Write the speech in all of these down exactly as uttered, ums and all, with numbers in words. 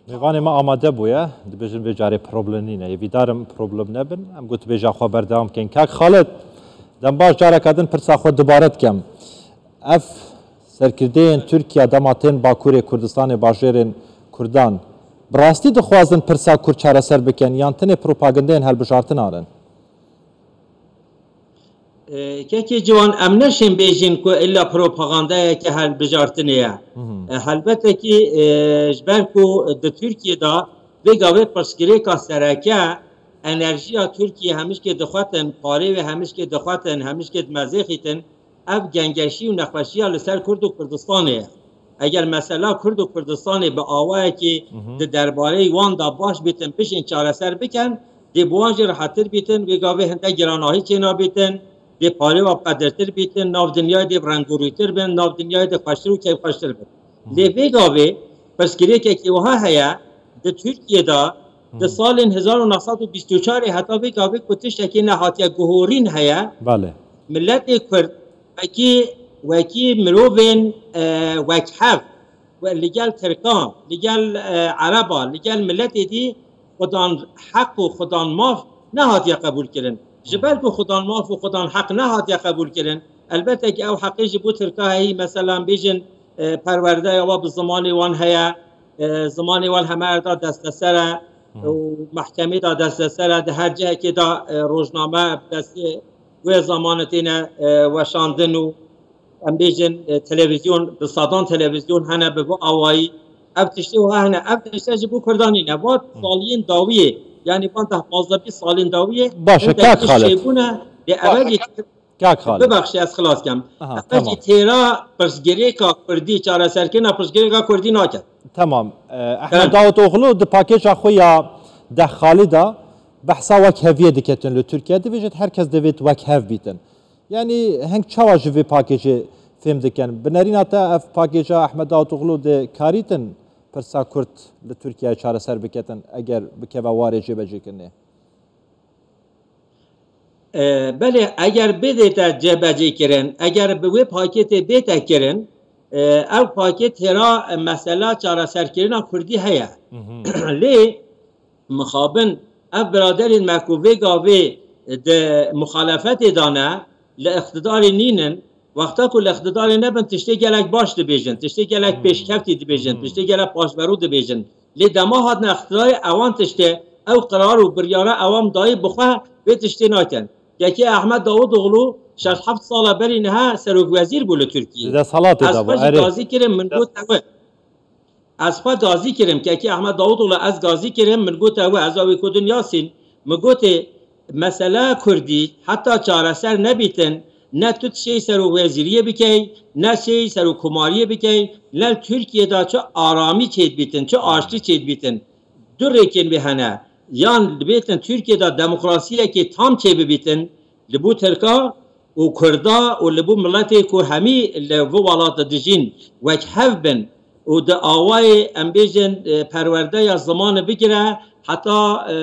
Mêvanê me amade bûye, dibêjin vê carê problem nîne. Êvîdarim problem nebin. Em gotibêja xwe berdewam bikin. Kak Xalid, dem baş, careke din pirsa xwe dubare dikem. Ev serkirdeyên Tirkiye dema tên Bakurê Kurdistanê, bajêrên Kurdan, bi rastî dixwazin pirsa Kurd çareser bikin yan tenê propagandeyên hilbijartinan in? E, kekê Ciwan, em neşên bêjin ku illa propagandayeke hilbijartinê ye. E, helbete kî, e, ji ber ku di Tirkiye de vê gavê pirsgirêka sereke, enerjiya Tirkiye hemişkê dixwetin, parê wê hemişkê dixwetin, hemişkê dimezêxîtin, ev gengeşî û nexweşiya li ser Kurd û Kurdistanê ye. Eger mesela Kurd û Kurdistanê bi awayekî di derbareyê wan de baş bîtin, bişên çareser bikin, dê bi wan jî rehettir bîtin, wê gavê hinde giranahî çênabîtin, dê parê wa qedirtir bîtin, nav dinyayê dê bi rengûrîtir bin, nav dinyayê dê xweştir û keyfxweştir bin. Lê vê gavê pirsgirêkekî wiha heye, di Tirkiye de di salên hezar û neh sed û bîst û çar heta vê gavê ku tiştekî nehatiye guhorîn heye, Belê. Miletê Kurd wekî, wekî mirovên, e, wekhev, we li gel Tirkan, li gel, e, Ereba, li gel miletê dî xudan heq û xudan maf nehatiye qebûl kirin. Ji ber ku xudan maf û xudan heq nehatiye qebûl kirin, elbette ki ew heqê ji bo Tirka heyî, mesela bêjin, e, perwerdeya we bi zimanê wan heye, e, zimanê wan heme erda desteser e û mehkemê de desteser e, di her cihekê de, e, rojname bi destê wê zamane têne, e, weşandin û em bêjin, e, televîzyon, bi sedan televîzyon hene bi vî awayî. Ev tiştê wiha hene. Ev tiştê ji bo Kurdan nîne. Va saliyên dawiyê, yanî van deh pazdeh bîst salên dawiyê, Baş e, hindek kak tişt Xalid. Çêbûne, lê eve jî Kak Xalid. Bibexşe, ez xilas kem. Aha, Eve jî tamam. Têra pirsgirêka Kurdî, çareserkirina pirsgirêka Kurdî nake. Tamam. E, Ehmed Davutoğlu di pakêja xwe ya deh xalî de behsa wekheviyê diketin li Tirkiye. Divêjit her kes divêt wekhev bîtin. Yanî heng çawa ji vê pakêjê fêm dikin? Bi nerîna te ev pakêja Ehmed Davutoğlu dê karîtin pirsa Kurd li Tirkiye çareser biketin eger bikeve warê cêbecêkirinê? E, belê, eger bidête cêbecêkirin, eger bi wê pakêtê bête kirin, e, ev pakêt hêra, e, mesela çareserkirina Kurdî heye. Lê mixabin ev biraderên me ku vê gavê di muxalefetê de ne, li iqtidarê nînin, wexta ku li iqtidarê nebin, tiştê gelek baş dibêjin, tiştê gelek pêşkeftî dibêjin, tiştê gelek paşverû dibêjin. Lê dema hatine iqtidarê, ewan tiştê, ew qirar û biryara ewan dayî bi xwe vê tiştê nakin. Kekê Ehmed Davutoğlu şeş heft sala berî niha serokwezîr bû li Tirkiyê. Di desthilatê Ez de bû, xwe jî erê. Gazî kirim, min got ew e. Ez xwe gazî kirim, kekê Ehmed Davutoğlu ez gazî kirim, min got ew e, ez awê ku din Yasîn, min gotê, mesela Kurdî heta çareser nebîtin, ne tu tiştê serokwezîriyê bikey, ne tiştê serokkomariyê bikey, ne li Tirkiyê de çi aramî çêdibîtin, çi aştî çêdibîtin. Du rêkên wê hene. Yan dibêtin Tirkiyê de demokrasiyekê tam çêbibîtin, li bo Tirka û Kurda û li bo miletê ku hemî li vî welatê dijîn wekhev bin û di awayê, em bêjin, e, perwerdeya zimanê bigire heta, e,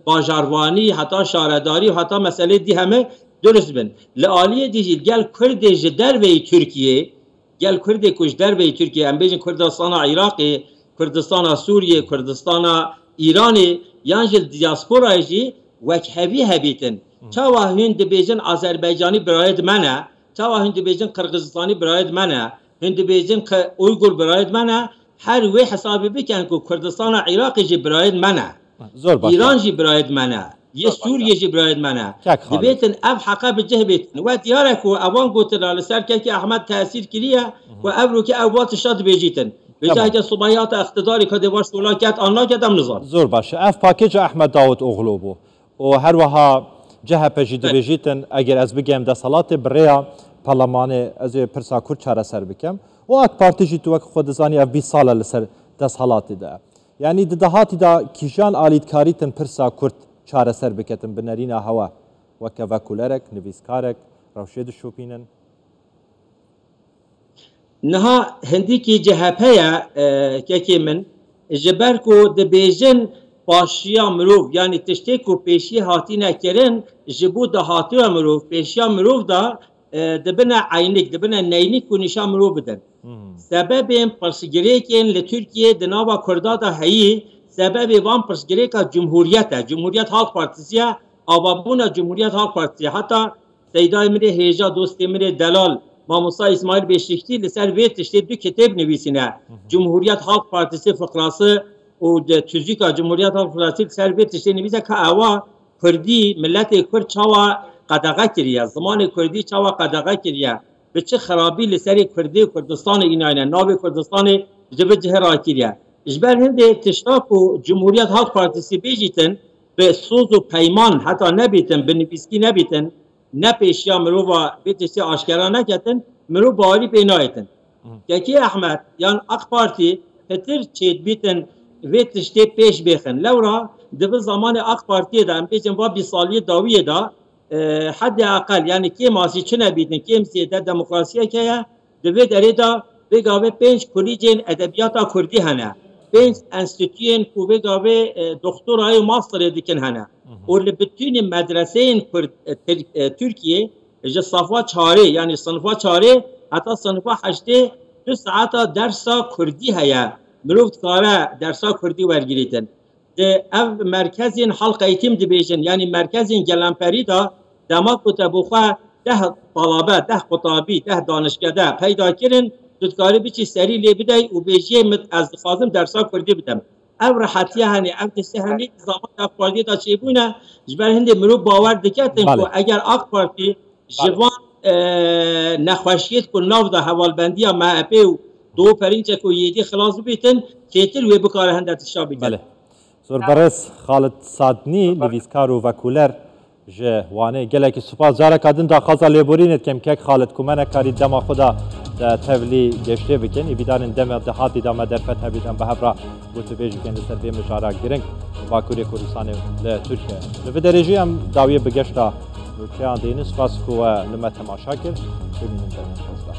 bajarvanî, heta şaredarî û heta meselê dî heme durust bin. Li aliyê dî jî gel Kurdê ji derveyî Tirkiyê, gel Kurdê ku ji derveyî Tirkiyê, em bêjin Kurdistana Iraqê, Kurdistana Sûriyê, Kurdistana Îranê yan jî li diyasporayê jî wekhevî hebîtin. Çawa hûn dibêjin Azerbaycanî birayê di me ne? Çawa hûn dibêjin Qirgizistanî birayê di me ne? Hûn dibêjin Qi-, Uygur birayê di me ne? Her wê hesabê bikin ku Kurdistana Iraqê jî birayê di me ne. Zor baş. Îran jî birayê di me ne. Yê Sûriyê jî birayê di me ne. Kek Xalid. Dibêtin ev heqe bi cih bêtin. We diyar e ku ewan gotina li ser kekê Ehmed tesîr kiriye ku ev rokê ew va tişta dibêjîtin. Vêca Tamam. heke subayî hate iqtidarê ka dê va şola ket an naket em nizan. Zor baş. Ev pakêja Ehmed Davutoğlu bû. Û her wiha C H P jî Belê. dibêjîtin, eger ez bigem desthilatê bi rêya parlemanê ez ê pirsa Kurd çareser bikem. Û AK Parti jî tu wek xwe dizanî ev bîst sal e li ser desthilatê de. Yanî di dahatî de kîjan alî dikarîtin pirsa Kurd çareser biketin bi nerîna hewe weke vekolerek, nivîskarek, rewşê dişopînin? Niha hindikî C H P ye, e, kekê min, ji ber ku dibêjin paşiya mirov, yanî tiştê ku pêşî hatine kirin, ji bo dahatiya mirov, pêşiya mirov de e, dibine eynik, dibine neynik ku nîşan mirov bidin. Hmm. Sebebên pirsgirêkên li Tirkiyê di nava Kurda de heyî, sebebê van pirsgirêka cumhuriyet e. Cumhuriyet Halk Partisi ye, avabûna Cumhuriyet Halk Partisi ye. Heta seydayê min ê hêja, dostê min ê delal, mamosta Îsmaîl Beşikçî li ser vê tiştê du kitêb nivîsîne. Cumhuriyet Halk Partisi fikrası û de tüzüka Cumhuriyet Halk Partisi li ser vê tiştê nivîse ka ewa Kurdî, miletê Kurd çawa qedexe kiriye, zimanê Kurdî çawa qedexe kiriye, bi çi xirabî li serê Kurdê û Kurdistanê înayne, navê Kurdistanê ji vê cihê rakiriye. Ji ber hindê tişta ku Cumhuriyet Halk Partisi bêjîtin, bi soz û peyman heta nebîtin, bi nivîskî nebîtin, ne pêşiya mirova vê tiştê aşkera neketin, mirov bawerî pê nayêtin. Hı. Kekê Ehmed yan AK Partî pitir çêdibîtin vê tiştê pêş bêxin. Lewra di vê zamanê AK Partiyê de, em bêjin va bîst saliyê dawiyê de, e, hedê eqel, yani kêmasî çi nebîtin, kêm zêde demokrasiyek heye, di vê derê de vê gavê pênc kolîcên edebiyata kurdî hene. Pênc enstîtuyên ku vê gavê, e, doktorayê û masterê dikin hene. Hı hı. Û li bütünî medreseyên kurd, e, Tir-, e, Tirkiyê ji safa çarê, yani sınıfa çarê heta sınıfa heştê du saeta dersa kurdî heye. Mirov dikare dersa kurdî wergirîtin. Di ev merkezên halk eğitim dibêjin, yani merkezên gelemperî de dema ku te bo xwe deh talabe, deh qutabî, deh danişkede peyda kirin, tu dikarî biçî serî lê bidey û bêjiyê min ez dixwazim dersa kurdî bidim. Ev rehetiye hene, ev tiştê hene, di zamanê AK Partiyê de çêbûne, ji ber hindê mirov bawer diketin Belê. ku eger AK Partî ji Belê. van, e, nexweşiyê ku nav da hevalbendiya M H P û Doğu Perinçek û Yêdî xilas bibîtin, kêtir wê bikare hinde tişta bike. Belê. Zor berêz Xalid Sadnî, nivîskar û vekuler ji Wanê. Gelekî spas. Careka din daxwaza lêborînê dikim kek Xalid, ku me nekarî dema xwe da de tevlî geştê bikin. Êvîdanên demê de hatî da me derfet hebît em bi hev re gotûbêj bikin li ser vê mijara giring Bakurê Kurdistanê li Tirkiye. Li vê derê jî em dawiyê bi geşta nûçeyan dînin. Spas ku we li me temaşa kir. Bimînin demên xweş de.